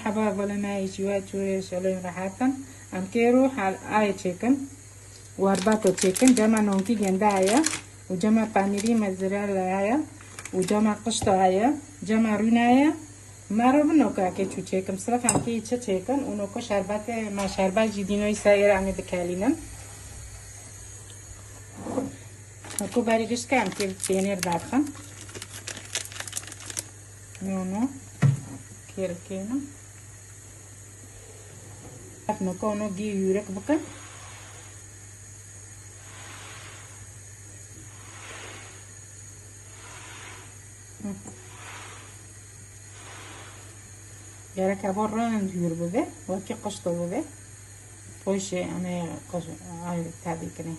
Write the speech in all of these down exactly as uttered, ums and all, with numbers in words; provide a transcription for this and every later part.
Heba vole me jî we çûyê şolên rehetin. Em kêro hal ayê çêkin. Werbato çêkin. Cema nonkî gende heye. Û cema panîrî mezirel heye. Û cema qişto heye. Cema rûne heye. Mero bi noka ke çû çêkim. Sirf em kê çi çêkin. Û noko şerbetê me şerbet jî dînoyî serê em ê dikelînin. Noko berî gişt ke em kê pênêr derxin. No, no. Kêr kêna. Ev noko no gî yûrek bikin. Hı. Gerek evo rind hûr bibe, wekî qişto bibe. Poşê em ê qij-, ay, tevî kinê.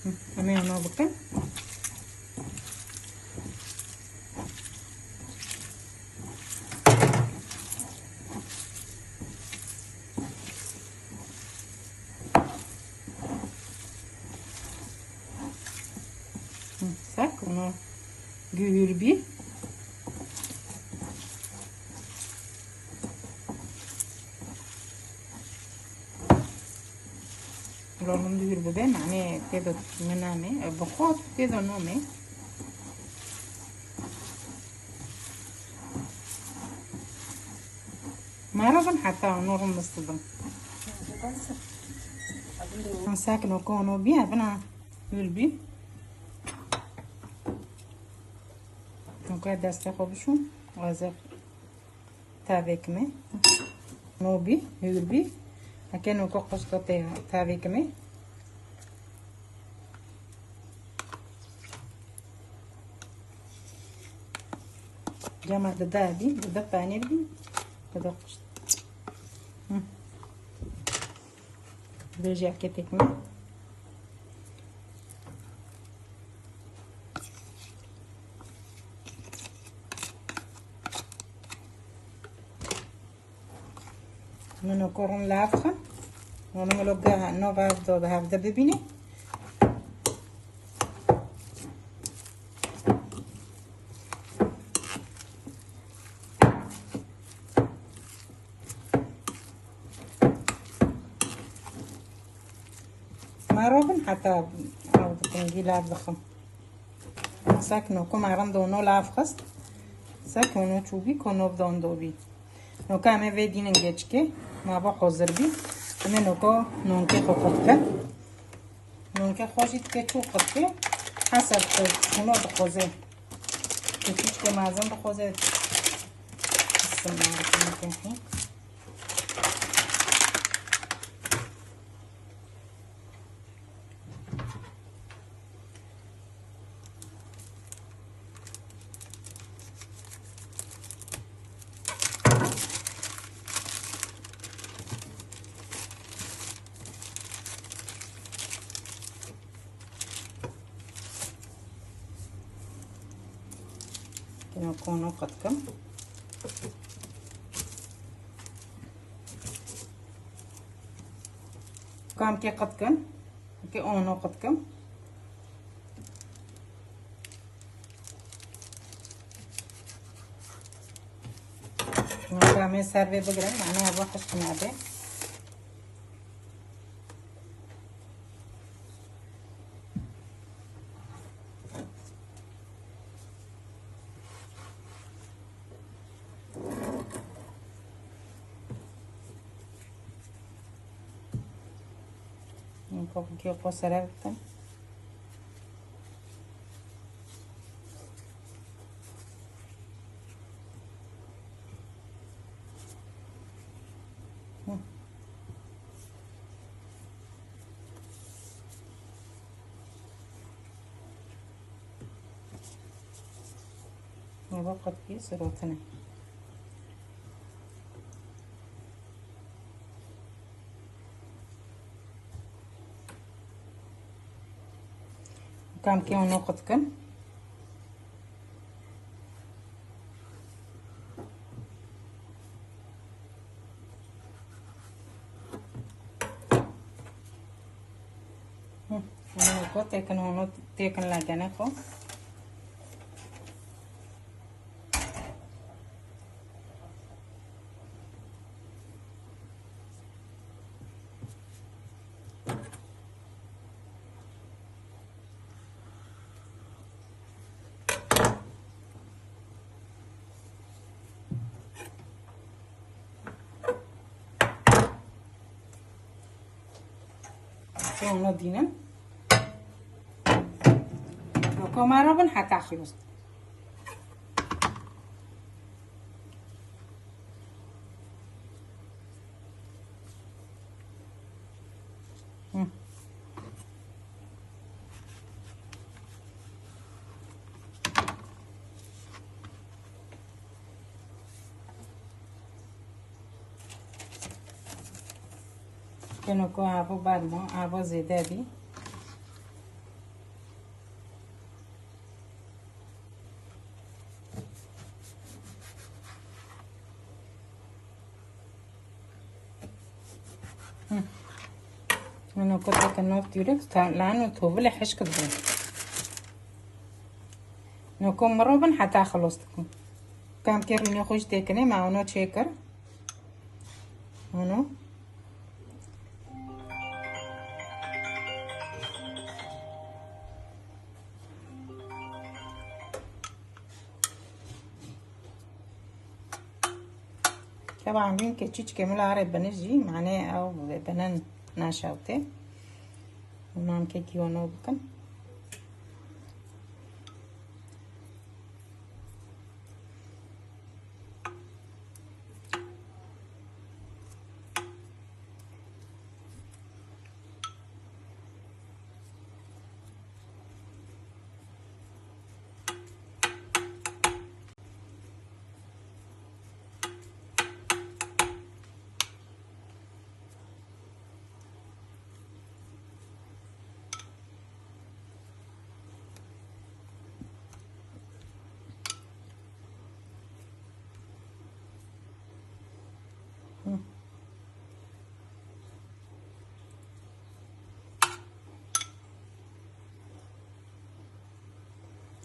Hı, em ê ana bikin. Hı, sek, onu gühür bir. Rolum dûr bibe, yani tê de min name, bi xwe tê de name. Mara bin heta onu rum mistibim. Sakin o kono bi, bina hûr bî. Nokê destê xwe bişûn, ez ê tavêk me. No bî, hûr bî. Eke noko qişto tê tavêk me. Cema dide bî, dide panîr bî, dide qişt. Hı. Vêjî eke têk me. Min o korum lav xwe. Onu milo ge no vav do hevde bibîne. Ma robin heta ew dikin gîlav dixim. Sek noko ma rind ono lav xist. Sek ono çûbî ko nov dondo bî. Noka em ê vê dînin geçikê. Ma bo hozir bî. Em ê noko nonkê xwe qut bikin. Nonkê xwe jî dike çû qut bê. Hesab tu hûno dixwazê. Tu tişkê mezin dixwazê. Bismillahirrahmanirrahim. Kino kono qet kim. Kam ke qet kim. Ke ono qet kim. Kamê ser vê bigirin, yani ev xişk nabe. Kokê xwe sere bikin. Eva qetkî sirotine. Kam ke onu qetkin. Hı, onu ko tekin, onu tekin lagene ko. Onu dînin. Noko ma robin heta xilos. Hı. Keno ku avo bermo, avo zêde bî. Hı. Min oko teke nov dîrek, ta lano tovile hişk dibe. Noko mirobin heta xilos dikim. Kam kê rûnê xwe jî têkinê, me ono çêkir. Ono. Teban rûnkê çîçikê min li arê binê jî, manê ew binin naşewtê. Namkekî wano bikin.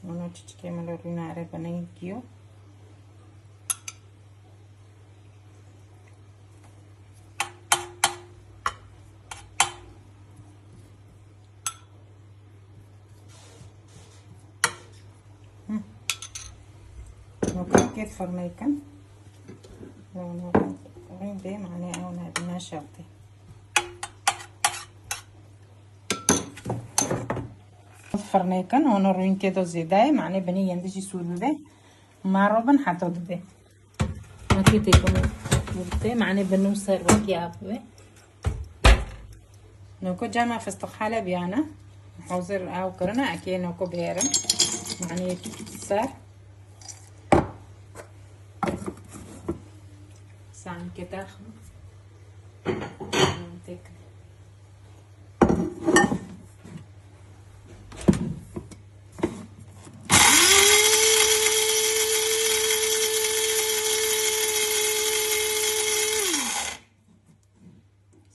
Ono çiçikê min li rûnarê binê giyo. Hı. Nokan kêt firnê kin. Rûn bê, manê ew ne, naşewtê. Firnê kin, ono rûnkê do zêde ye, manê binê yendî jî sûr bibe. Ma robin heta dibe. Nakê têkun tê, manê binû ser wekî apive. Noko cama fistix Helebiyane. Hazir ew kirine, ekê noko bêrim. Manê ser. Sankê daxim. Tek.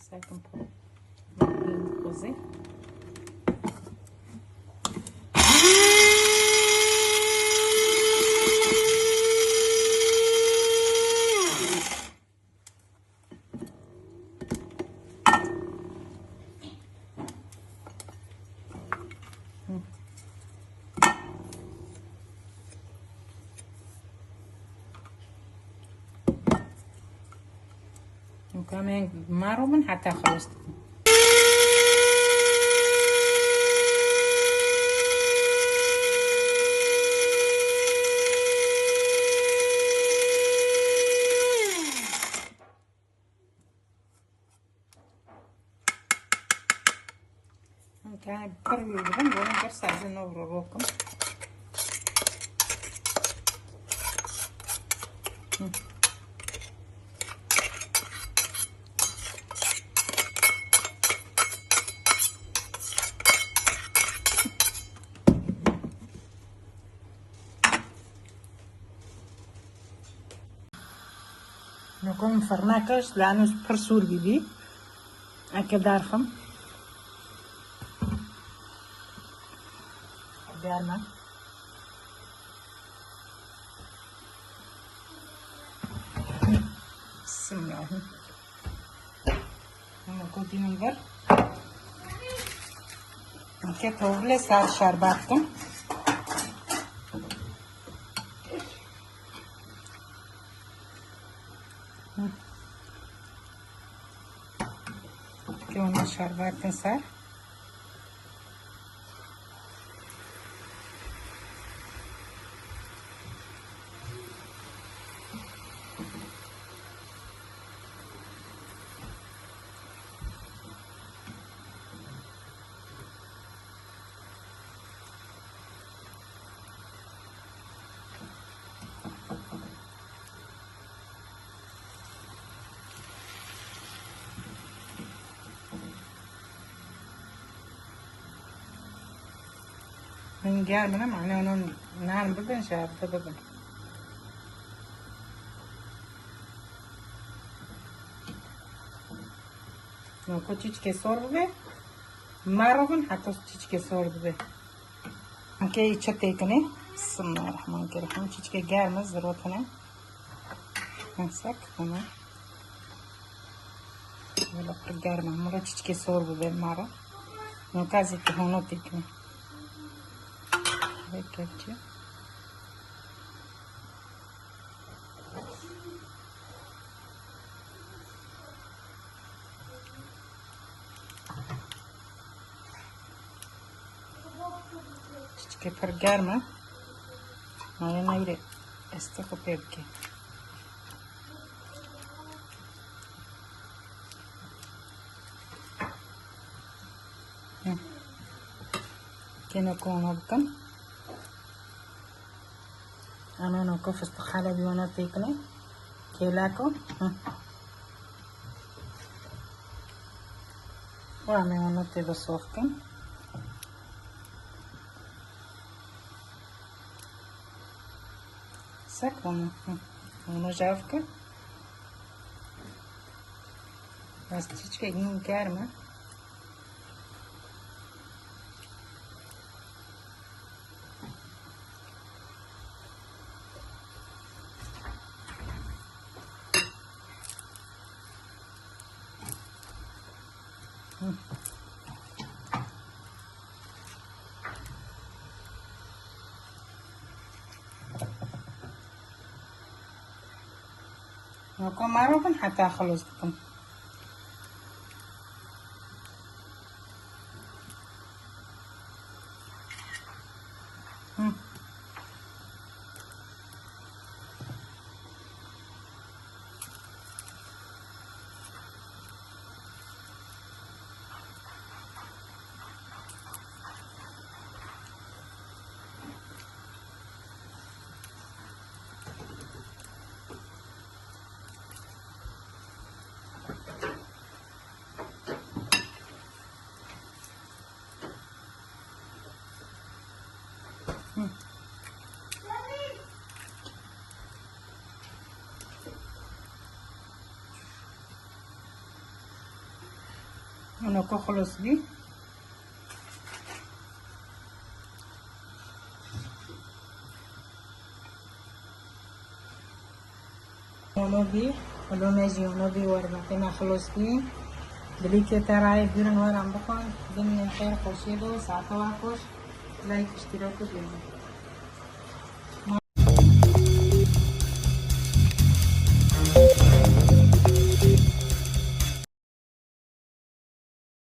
Sakin po. Xwezê. Û kamên maro min heta xilas dikim. Em tenê pir wî dibin, gorên pir sazin û rokim. Hı. Noko min firna kir, lano pir sûr bîbî. Eke darxim. Germe. Bismillahirrahmanirrahim. Ama godînin vir. Eke tovle sar şerbat kim. Hı. Eke ona şerbat kim sar. Hûn germ in, mane hûn nerm bibin, ji hevdi bibin. Ku çîçkê sor bibe, merivin heta çîçkê sor bibe. Heke çi têkine? Bismillahirrahmanirrahim. Çîçkê germ e, zirotine. Hesek, tamam. Wela pir germ e. Mira çîçkê sor bibe mara. Nokazê ki hono têkine. Ve kepçe. Çiçikê pir germ e. Mane neyre estê xwe pê bike. Hı. Kêne ku ona bikin. Ana noko fıstık halebî ona têkine. Kêleko. Hı. Û em ê wana tê de sof kin. Sek wana. Hı. Wana jav kin. Bas çiçkek nû germ e. Noko mero bin heta xilos dikim. Hı. Noko xilos bî. Ono bî, elo me jî ono bî, wermekê me xilos bî. Dilîkê te rayê bîrin weran bixwin. Bimînin xêr xweşiyê de, saete we xweş. Like, iştîrak û bînin.